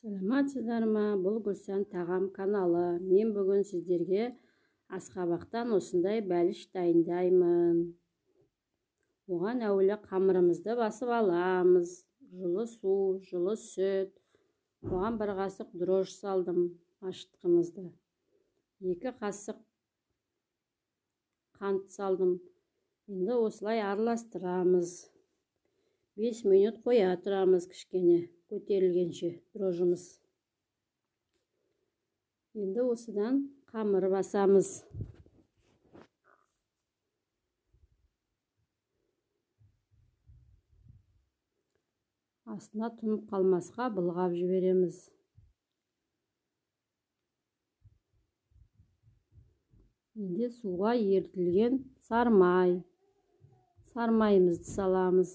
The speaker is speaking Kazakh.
Саламатсыздар ма? Бұл Гүлсан тағам каналы. Мен бүгін сіздерге асқабақтан осындай бәліш дайындаймын. Оған әуелі қамырымызды басып аламыз. Жылы су, жылы сүт. Оған бір қасық дрожж салдым, ашытқымызды. 2 қасық қант салдым. Енді осылай араластырамыз. 5 минут қоя тұрамыз кішкене көтерілгенше дрожжымыз. Енді осыдан қамыр басамыз. Астына тұнып қалмасқа былғап жібереміз. Енді суға ерітілген сармай. Сармайымызды саламыз.